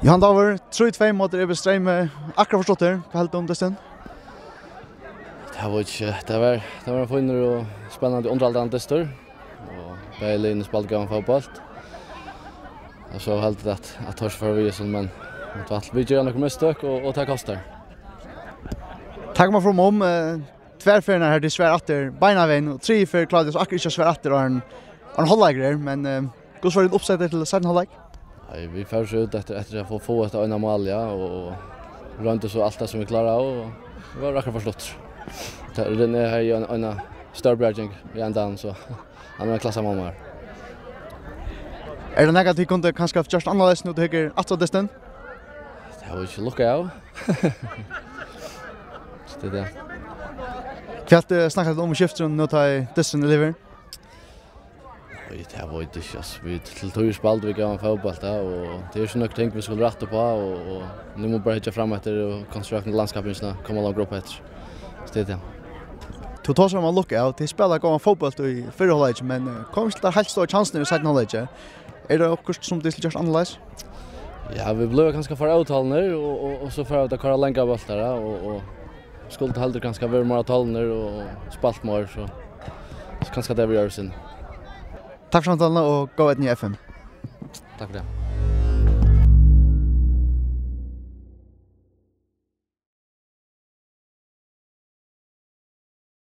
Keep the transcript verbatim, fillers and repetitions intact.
Johan Davur, trý tvey móti Evi Streymi. Akkurát forstått her. Hvat heldur tú um dystin? Tað var ikki, tað var, tað var ein fínur og spennandi, undirhaldandi dystur. Og bæði liðini spældu góðan fótbólt. Og so helt eg at, at Tors fór við, men, men vit gera nøkur mistøk, og, og tað kostar. Takk mær fyri, Mum. Eh, tvær ferðirnar har tit svara aftur beinanvegin, og triðju ferð kláraðu tit so akkurát ikki at svara aftur, áðrenn, áðrenn hálvleikur er, men, eh, hvussu var títt uppsett til seinna hálvleik? Nei, vit fóru so út eftir, eftir at fáa, fáa hetta eina mál, ja, og royndu so alt tað sum vit kláraðu, og vit vóru akkurát forslitnir. Tað, René hevði ein, eina stóra bjarging í endanum, so hann er ein klassamálmaður. Er tað nakað, tit kundu kanska havt gjørt annarleiðis, nú tit hygga aftur á dystin? Tað hava vit ikki lukkað av. So tað er tað. Hvat, eh, snakka tit um í skiftinum, nú tá ið dysturin er liðugur? Oj, tað veit eg ikki, altso. Vit, til tíðir spældu vit góðan fótbólt, ja, og tað eru so nøkur ting, vit skulu rætta upp á, og, og nú mugu vit bara hyggja fram eftir og konsentrera okkum um landskappingina, koma longur upp eftir. So tað er tað. Tú tosar um at lukka av. Tit spæla góðan fótbólt í fyrra hálvleiki, men, eh, koma ikki til tær heilt stóru kjansurnar í seinna hálvleiki. Er tað okkurt sum tit skuldu gjørt annarleiðis? Ja, vit blivu kanska for ótolnir, og, og, og so fara vit at koyra langar bóltar, ja, og, og skuldu heldur kanska verið meira tolnir og spælt meira, so, so kanska tað vit gera av okkum. Takk fyri samtaluna og góða eydnu í F M. Takk fyri tað.